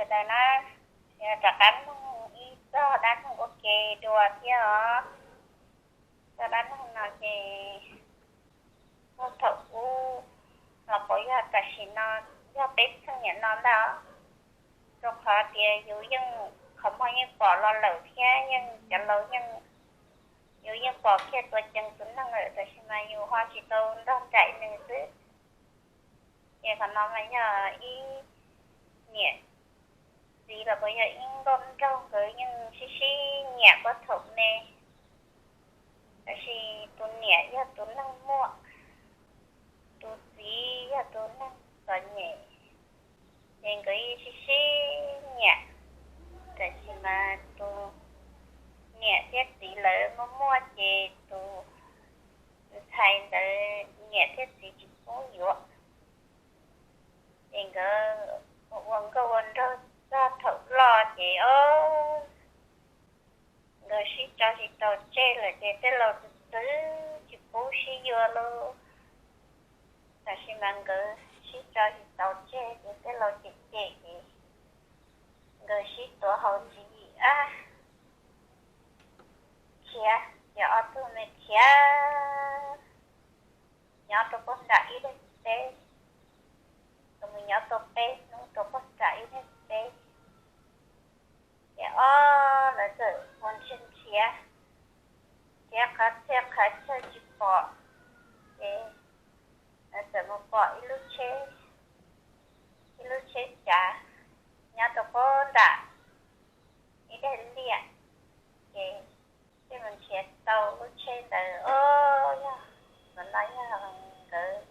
Sawv daws na, rov qab mloog ib txoj dab neeg ua ke dua thiab os. Txoj dab neeg no ces puag thaum ub los puas yog tam sim no, yog peb txheej niam no ntag os. Rau qhov tias yus yeej, qhov muag yeej pom los lawm thiab yeej cov laus yeej, yus yeej pom kiag tuav ceev tus neeg lawm tab sis mas yus ho tsis tau nrog nraim nws xwb. Ces qhov no mas yog ib niam txiv los puas yog ib nkauj nraug nkawd yeej sib sib nyiam puag thaum me. Tab sis tus niam yog tus neeg muaj, tus txiv yog tus neeg txom nyem, ces nkawd yeej sib sib nyiam. Tab sis mas tus niam thiab txiv lawv muaj muaj ces tus ntxhais ntawd niam thiab txiv tsis pub yuav. Ces nkawd ua nkauj ua nraug txog thaum loj ces o, nkawd sib tso tsis tau tseg lawm ces tej laus txwv txwv tsis pub sib yuav lauj. Tab sis mas nkawd sib tso tsis tau tseg ces tej laus cem cem ces nkawd sib tuav hauv tswv yim ab, khiav, ces ob tug me khiav nyob rau puag nram ib daim teb, mus nyob tau peb hnub rau puag nram ib daim teb. Ces ob lawv txawm mus nrhiav nrhiav, nrhiav qhov txhia qhov chaw tsis pom, ces lawv txawm mus pom ib lub tsheb, ib lub tsheb cav nyob rau puag nram ib daim liaj. Ces thiaj mus nrhiav tau lub tsheb ntawd, o, yog, ntawm no yog nkawd,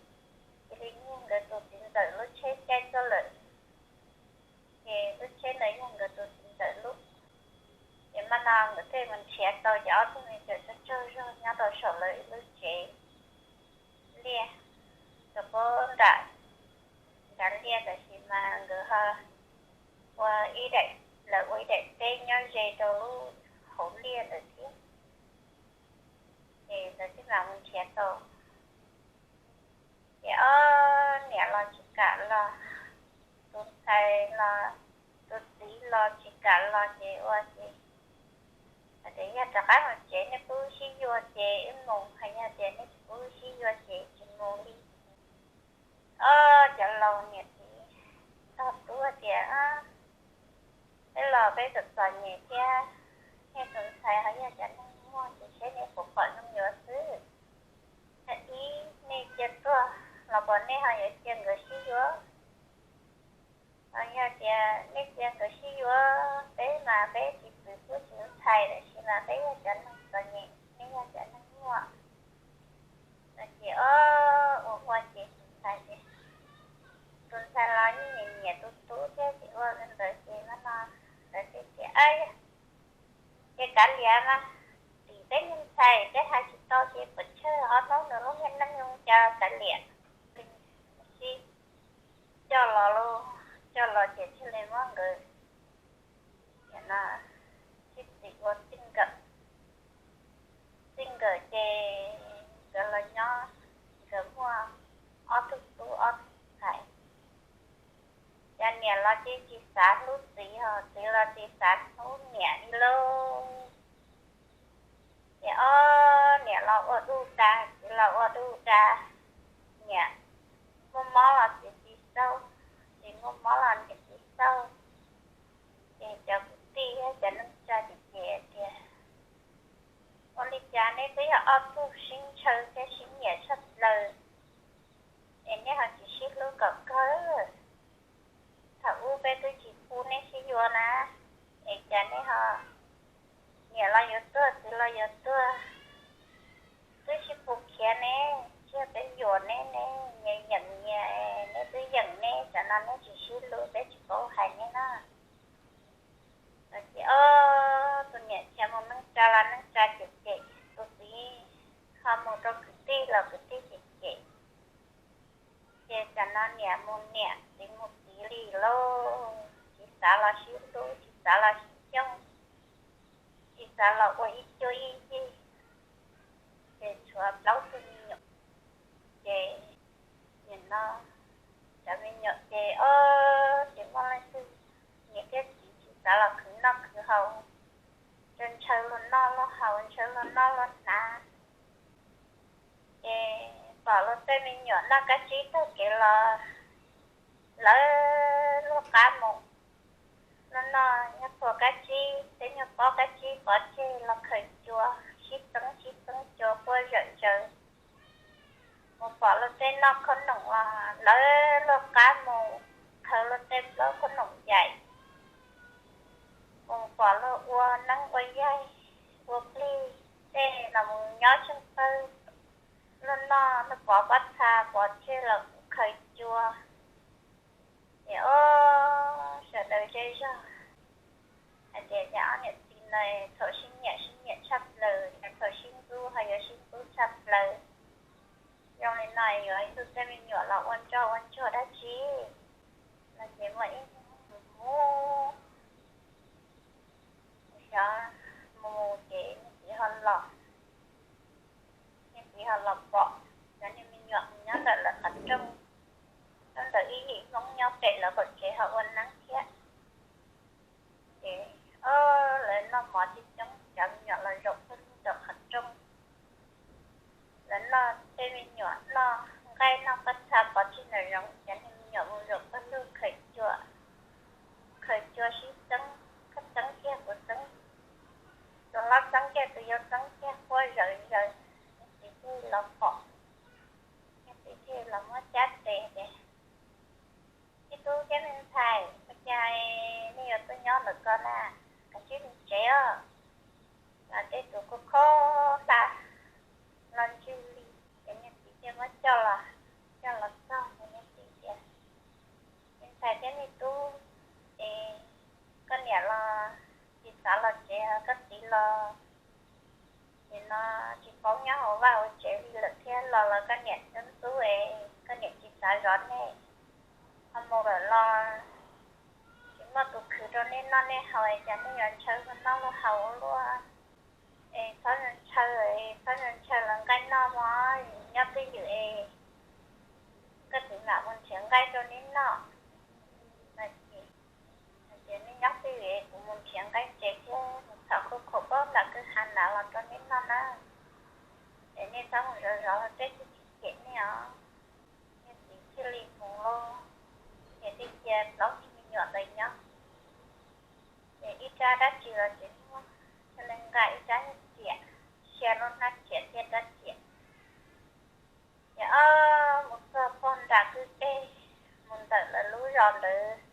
cia li yog nkawd tus txiv ntxawm lub tsheb caij tuaj lawm. Ces lub tsheb ntawd yog nkawd tus txiv ntxawm lub. Ces mas no nkawd thiaj mus nrhiav tau ces ob tug me txawm tsaug tsaug zog nyob rau saum lawv ib lub tsev liaj, rau puag nram, nram liaj tab sis mas nkawd ho ua ib daim, lawv ua ib daim teb nyob ze rau lub hauv liaj ntawd thiab. Ces lawv thiaj mam mus nrhiav tau. Ces ob niam los tsis kam los, tus ntxhais los, tus txiv los tsis kam los ces ua ces hais tias yog rov qab mus tsev nej pub sib yuav ces wb mus, hos yog tias nej tsis pub sib yuav ces tsis mus li. Ob cov laus niam txiv tog tub tias, peb los peb txom txom nyem thiab, nej tus ntxhais ho yog cov neeg muaj ces seb nej puas pom zoo yuav xwb. Ib, nej cia tuaj los puas nej ho yuav cia nkawd sib yuav? Yog tias nej cia nkawd sib yuav, peb mas peb tsis txwv pub tsis ntxhais, tab sis mas peb yog cov neeg txom nyem, nej yog cov neeg muaj. No ces ob ua ua ces tus ntxhais ces, tus ntxhais los yeej nyiam nyiam tus tub thiab ces ua li ntawd ces no no, lawv thiaj tias, yog ces kav liam mas, tim peb niag ntxhais peb hais tsis tau ces puas tsawg ob hnub nws lub niag neej zoo cas kav liam. Sib coj los lauj, coj los ces thiaj li muab nkawd, no, sib txim ua txij nkawm. Txij nkawm ces nkawd los nyob, nkawd muaj ob tug tub ob tug ntxhais. Cov niam los tsis, tsis xav hlub txiv, ho txiv los tsis xav hlub niam li lauj. Ces ob niam los ua duj dag, txiv los ua duj dag. Niam muaj mob los txiv tsis xauj, txiv muaj mob los niam tsis xauj. Ces cov kwv tij thiab cov neej tsa cem cem tias, ua li cas neb twb yog ob tug sib ntshaw thiab sib nyiam tshaj plaws es neb ho tsis sib hlub kom kawg? Thaum ub peb twb tsis pub neb sib yuav na, es cas neb ho, niam los yuav tuag txiv los yuav tuag, twb sib pus khiav ne, tsis yog peb yuam neb ne, nyias yeem nyias, neb twb yeem neb, tsam no neb tsis sib hlub peb tsis paub hais neb na. Ces ob tug niam khiav mus neej tsa los neej tsa cem cem, tus txiv ho mus rau kwv tij los kwv tij cem cem. Ces tsam no niam mus niam, txiv mus txiv li lauj, tsis xav los sib hlub, tsis xav los sib xyooj, tsis xav los ua ib cuab ib yig. Ces tshuav plaub tug me nyuam, ces nim no cov me nyuam ces ob, tsis muaj leej twg, niam Me nyuam noj kab tsib tag kev los lawv luag qab mus, luag noj nyuag puag kab tsib, tej nyuag pob kab tsib pov tseg los khaws cua, sib txeeb sib txeeb cua quaj zawm zaws. Mus pom luag tej noj khaub noom los lawv luag qab mus khaws luag tej plaub khaub noom yaim. Mus pom luag ua neeb ua yaig, ua plig tej los mus nyob tsheej pawg, luag noj luag pov pob txha pov tseg los kuj khaws cua. Ces ob sawv daws zej zog hais tias, cas ob niam txiv no thaum sib nyiam sib nyiam tshaj plaws, cas thaum sib ntxub ho yuav sib ntxub tshaj plaws. Zoo li no yuav ib tug tej me nyuam los ua ntsoj ua ntsuag dab tsi no. Ces muaj ib hnub mus mus, xyov mus ces niag txiv ho los, niag txiv ho los pom cov niag me nyuam nyob ntawm lawv qhov rooj, nyob ntawm ib yim Hmoob nyob pem lawv qaum tsev ho ua neeb thiab. Ces ob lawv noj mov coob coob, cov me nyuam los zaum pawg lug ntawm qhov rooj. Lawv noj, tej me nyuam noj nqaij noj pob txha pov tseg ntawm zoov, cov niag me nyuam mus zaum pawg lug khaws cua, khaws cua sib txeeb, koj txeeb kiag kuv txeeb, tus hlob txeeb kiag tus yau txeeb kiag quaj zawm zaws. Niag txiv thiaj los pom, niag txiv thiaj los muab cab tes tias, ib tub thiab me ntxhais, ua cas nej yuav tuaj nyob ntawm ko na? Kav tsij mus tsev os. Los tej tus kuj khob hla los ntswg li, ces niag txiv thiaj muab coj los, coj los txog ces niag txiv tias, me ntxhais thiab me tub, es koj niam los tsis xav los tsev, koj txiv los ces no tsis paub nyob hauv vaj hauv tsev li lawm thiab, los los koj niam ntxub ntxub es koj niam tsis xav zov nej, ho mus lawm los tsis muaj tus khwv rau nej noj nej haus, cas nej yuav ntshaw luag noj luag haus luaj? Es txhob ntshaw, txhob ntshaw lawv nqaij noj mog, nyob twj ywm es koj txiv mam mus nrhiav nqaij rau nej noj. Ces nej nyob twj ywm es kuv mus nrhiav nqaij ntses thiab mus txhom khaub khaum pob nram kwj ha nrad los rau nej noj na. Es nej txhob mus zov zov los tej tsis txim cem nej os. Niag txiv thiaj li mus lauj, ces thiaj cia plaub niag me nyuam ntawd nyob. Ces ib rab dab tsi los tsis muaj, thiaj li nqa ib rab riam, sia lub hnab riam thiab rab riam. Ces ob mus txog pog nram kwj teb, mus ntawm lawv lub zos ntawd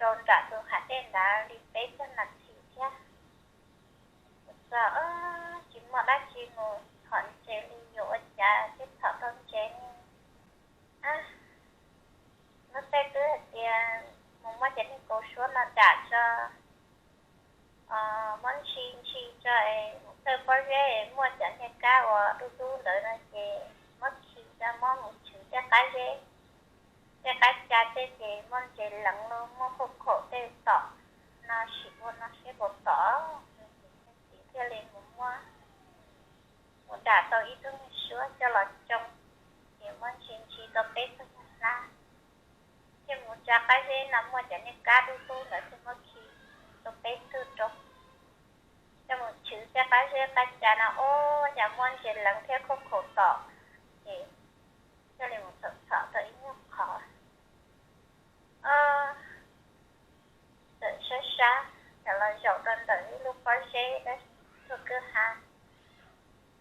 rau nram tus hav dej nrad li peb caug nas this thiab. Mus txog tsis muaj dab tsi mus txhom ntses li, yuav ua cas thiaj txhom tau ntses ne? Ab, luag tej twb hais tias mus muab cov niag kaus suab no dam tso, muab ntshi ntshi tso es mus tawj pob zeb, muaj cov niag kab uas dub dub ntawd no ces muab khi tso, muab mus chwv tej qab zeb, tej qab ca tej ces muaj ntses leev los muaj khaub khaum tej tom no, sim ua no seb puas tom. Niag txiv thiaj li mus muab, mus dam tau ib tug niag suab coj los tsoo, ces muab ntshi ntshi tau peb tug niag hlab, thiaj mus tsa qab zeb no muaj cov niag kab dub dub ntawd thiaj muab khi tau peb tug rau, coj mus chwv tej qab zeb qab ca no ua cas muaj ntses leev thiab khaub khaum tom, ces thiaj li mus txhom txhom tau ib nyuag qhov. Txawm sab sab, txawm los zaum rau ntawm ib lub pob zeb dab tuag kwj ha,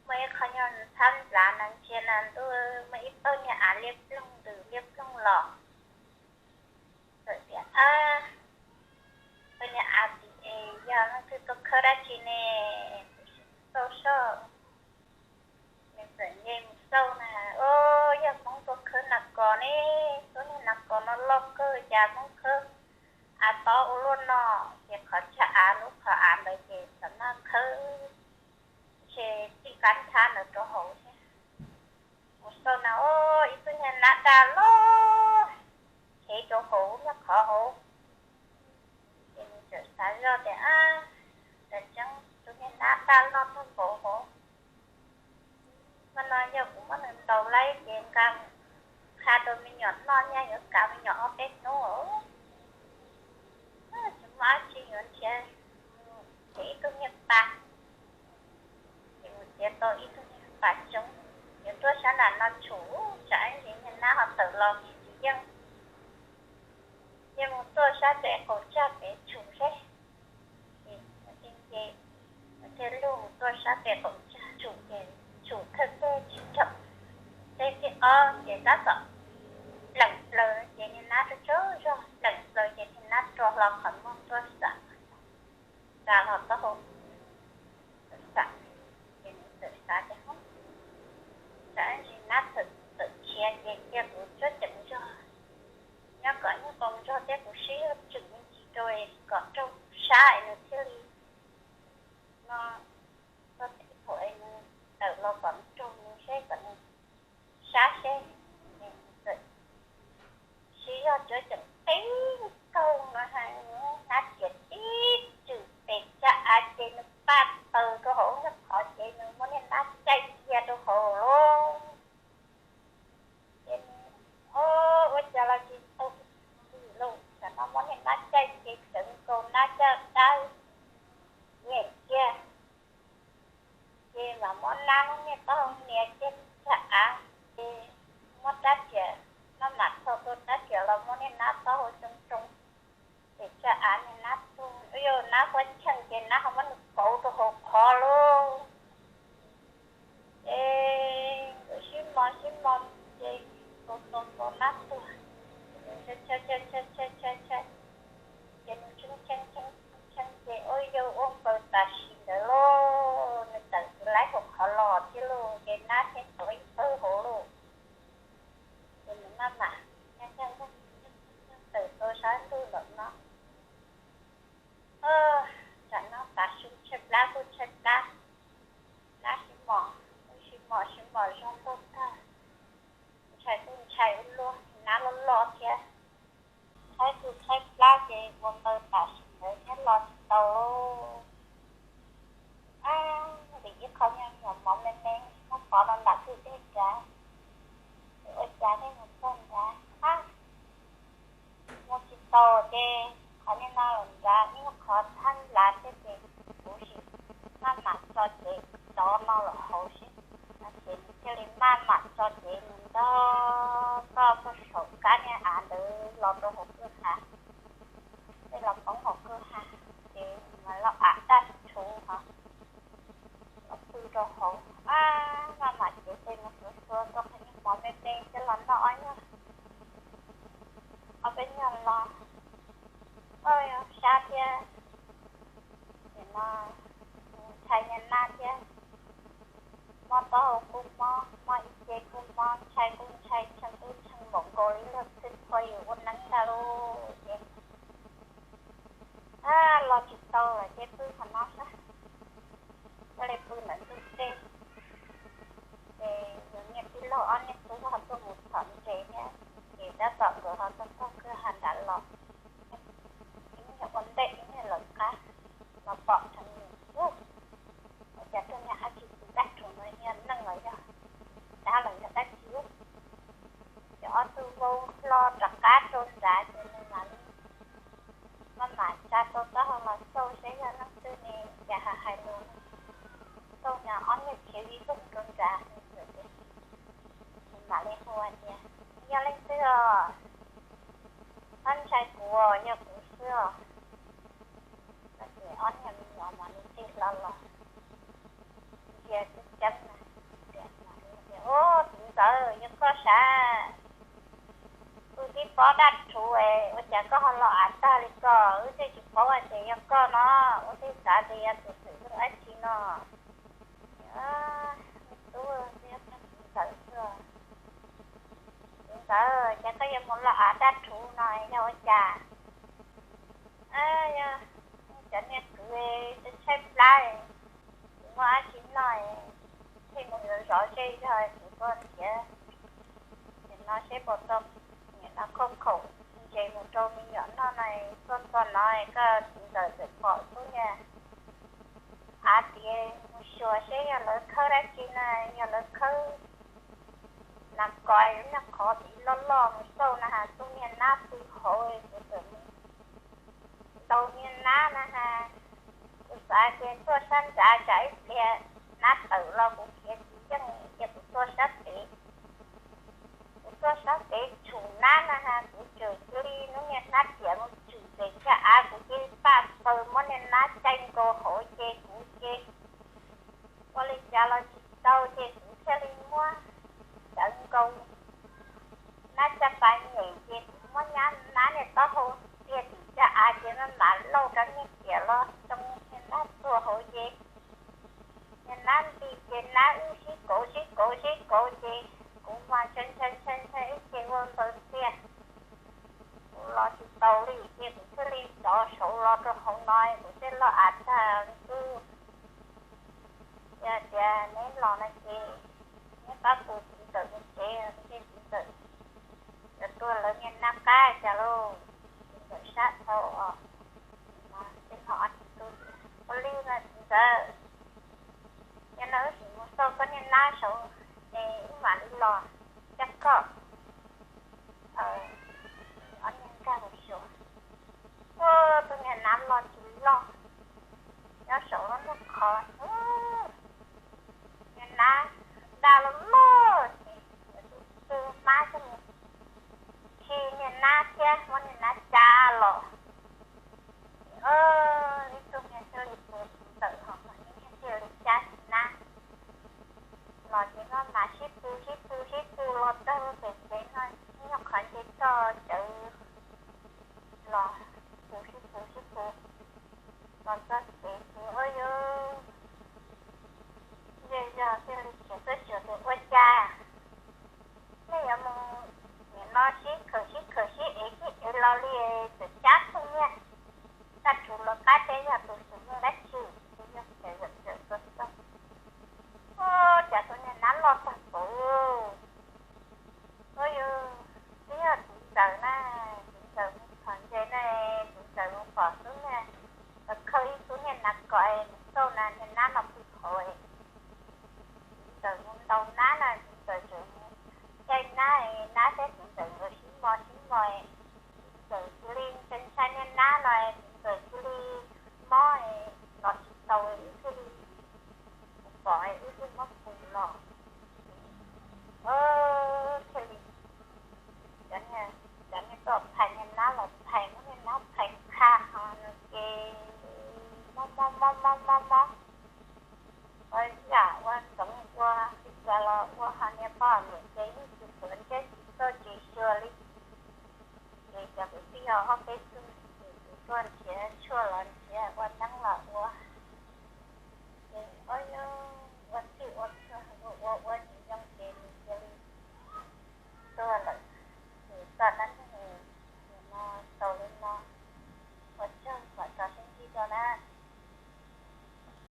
muaj ib qho nyuag ntxhab nplav na, ntsia na ntuj, muaj ib pawg niag av liab ploog ntws liab ploog los. Txawm tias, ab, pawg niag av tim es yog leej twg tuaj khawb dab tsi ne? Kuv sim xauj soj. Nws txawm nce mus xauj na, o, yog Hmoob tuaj khawb nas kos ne. Tub niag nas kos no loj kawg, cas Hmoob khawb av tob ua luaj no? Ces qhov chaw av, lub qhov av ntawd ces txawm maj khawb, ntshe txij qab nthab ntawd rau hauv thiab. Mus xauj na, o, ib tug niag nab daj loj, chev rau hauv niag qhov hauv. Ces nws txawm xav zoj tias, ab, ntawd tseeb tus niag nab daj loj tag npaum hauv. Mas no yog kuv muab nws ntaus laib ces nqa qha rau me nyuam noj nyaj yuav kav me nyuam ob peb hnub. Tsis muaj dab tsi yuav nrhiav, ces ib tug niag pas, ces mus txiav tau ib tug niag pas tsoob, yuav tuaj sab nram no tshum, tsam ib ntsis niag nab ho tawm los tsis yeej, yeej mus tuaj sab pem qaum tsag pem tshum seb. Ces nce, thiaj lug tuaj sab pem qaum tsag tshum ces tshum thawj teg tsis raug, teg thib ob ces tab tom pleem plaws ces niag nab tsaug tsaug zog, pleem plaws ces niag nab rua hlo qhov muag tuaj xam, xam hlo taub hau, xam, ces nws txawm xav tias, tsam ib ntsis nab txawm khiav ces cia kuv cuab ceev zog, nyob kom nyob qoo zog thiab kuv sib zog tswm me ntsis rau kom raug sab es nws thiaj li no, txog thaum es nws tawm los kom raug nws seb kom nws sab seb. Sib zog cuab ceev tib nkaug no, nab khiav tib tswm pem tsag av ces nws paj taws rau hauv nyob qhov ces nws muab niag nab caij cia rau hauv lauj. Ces nws, o, ua cas los tsis tau li lauj, tsam no muab niag nab caij ces tseev nkaus nab caj dab nyeem kiag. Ces mam muab nab lub niag taub hau nias kiag tsag av, ces muab rab riam, maj mam txhos tua rab riam los muab niag nab taub hau tsoo tsoo, ces tsag av niag nab tuag, yog nab huab cheej ces nab ho muab nws kauv rau hauv qhov lauj. Ces nkawd sib mos sib mos ces tua tua tua nab tuag, ces nws tshee tshee tshee tshee, ces nws tshee tshee tshee tshee ces ua yawg ua npaws tam sim ntawd lauj, nws tawm tsis laib hauv qhov los thiab lauj, ces nab thiaj tov ib pawg hauv lauj. Ces nws maj mam tawm rau sab ntuj lawm no. Tsam no tav su tshaib plab kuj tshaib plab, nab sib mos, sib mos sib mos zoo nkauj tag, ntshai kuj ntshai ua luaj, nab loj loj thiab. Tshaib kuj tshaib plab ces ua npaws tam sim ntawd thiab los tsis tau lauj. Vim ib qho nyuag nyuam mov me me muab pov rau nram kwj deg nrad, ua cas thiaj mus txog nrad, mus tsis tau ces qhov niag no lawm nrad ib qhov thab lav thiab ces kuv sim maj mam tso cev tov no lawm hauv seb. Ces nws thiaj li maj mam tso cev mus ntog toj txog saum kab niag av ntawd los rau hauv kwj ha, tej los poob hauv kwj ha, ces mas los av daj rhuv hov los pw rau hauv. Maj mam cev tes mus xuav xuav tau qhov niag mov me me coj los noj ob nyuag, ob peb nyuag los, sab thiab. Nim no ntshai niag nab thiab, mob taub hau kuj mob, mob ib ce kuj mob, ntshai kuj ntshai, tshee kuj tshee npaum nkaus li luag twb qhuav yus ua neeb ntag lauj. Ces los tsis tau lawm ces pw qhov no xwb, thiaj li pw ntawm ntug dej. Ces yus niag tij laug ob niag tub ho tuaj mus txhom ntses thiab, ces tab tom nkawd ho tuaj taug kwj ha nrad los, ib niag ua ntej ib niag lawv qab, los pom tsees, ua cas tuaj niag dab tsi txiv dab rhuv no, yog neeg los yog dab los yog dab tsi. Ces ob tug vau hlo rov qab rau nrad ces nws mam li maj mam tsa tau taub hau los xauj seb yog leej twg ne, cas hais hais lus. Xauj no ob niag khiav vij voog rau nrad, nws mam li hu hais tias, Yog leej twg os? Txhob ntshai kuv os, yog kuv xwb os. Ces ob niag me nyuam mam li tig hlo los ntsia ceeb ceeb na, Ub, txiv ntxawm, yog koj sav? Wb twb pom dab rhuv, ua cas koj ho los av tag li ko? Wb twb tsis paub hais tias yog koj no, wb twb xav tias yog tus xwm leej dab tsi no. Tub, txiv ntxawm xwb. Txiv ntxawm, cas koj yuav mus los av dab rhuv no yog ua cas? Yog cov niag kwv tshaib plab, tsis muaj dab tsi noj, thiaj mus yuav zov zej zog kuv tuaj nrhiav. Nim no seb puas tau, nim no khauj khaum ntses mus rau me nyuam noj no, tuaj txog no koj txiv ntxawm txawm pom tub niag av tias mus xyuas seb yog lawv khawb dab tsi na, yog lawv khawb nas kos lub niag qhov tid loj loj mus xauj na has tub niag nab pw hauv, kuv txawm mus ntaus niag nab na has. Kuv xav tias tuaj sab nrad tsam ib pliag nab tawm los kuv khiav tsis yeej, cia kuv tuaj sab pem tuaj sab pem tshum nab na ha, kuv tseem cia li, hnub niag nab riam mus tshum pem txaj av, kuv cia li paj paws muab niag nab caij nkaus hauv ces kuv ces ua li cas los tsis tau ces kuv thiaj li muab cawv nkaus nab caj pas nyem ces kuv muab nab niag taub hau tiag tim txaj av ces maj mam lauj rau niag riam los tsoo niag nab tuag hauv ces niag nab nti ces nab wb sib kauv sib kauv sib kauv ces kuv mas ntshai ntshai ntshai ntshai wb ces ua npaws tiag. Kuv los tsis taus li ces kuv thiaj li rov saud los rau hauv no, kuv thiaj loj av tag ntuj. Yog tias neb los no ces neb pab pus txiv ntxawm mus tsev, ntshe txiv ntxawm yuav tuag lawv niag nab qab cas lauj. Txiv ntxawm sab dhau os. Tej no ob txiv tub, ua li mas txiv ntxawm, yog no wb sim mus xauj koj niag nab saud es wb mam li los coj koj ob niag nkag mus xyuas. Ua, tus niag nab los tsis loj, nyob saum lub ntuj qhov, niag nab daj loj loj ces tus tub mab coj mus khi niag nab thiab muab niag nab cab los. Ib tug niag thiaj li tus txiv ntxawm ho ib niag thiaj li cab niag nab los ces maj mam sib pus sib pus sib pus los txog pem tsev no, nyob qhov nce toj cawv los pus sib pus sib pus los txog tsev ces ua yus zej zog thiaj li tsis txawj xyuas tias ua cas nej yuav mus nim no sib khawm sib khawm sib ev sib ev los li txawm cab pheej niag. Tag tsuv los qab teb yog tus xwm yeej dab tsi, yog cawm yawm cawm txog txog. Ua cas tus niag nab loj tag npaum. Ua yus twb yog txiv ntxawm na, txiv ntxawm mus phom ntses na, txiv ntxawm mus pom xub niag, los khawb ib xub niag nas kom mus xauj na niag nab no pw hauv. Txiv ntxawm mus ntaus nab na, txiv ntxawm tseem mus caij nab, nab thiab txiv ntxawm nkawd sib mos sib mos. Txiv ntxawm cia li ntshai ntshai niag nab no, txiv ntxawm cia li mob los tsis tau, wb thiaj li pom wb thiaj muab pus los. Thiaj li cov niag tuaj phais niag nab los phais muab niag nab phais qha ho no ces mob mob mob mob mob mob. Ua yam ua ntxoov ua li cas los ua ho niag poj niam ces yeej tsis tuav ntsej tsis txawj tsis xyuas li. Ces cov kwv tij ho ob peb tug ces kuv tuaj nrhiav tshuaj los nrhiav ua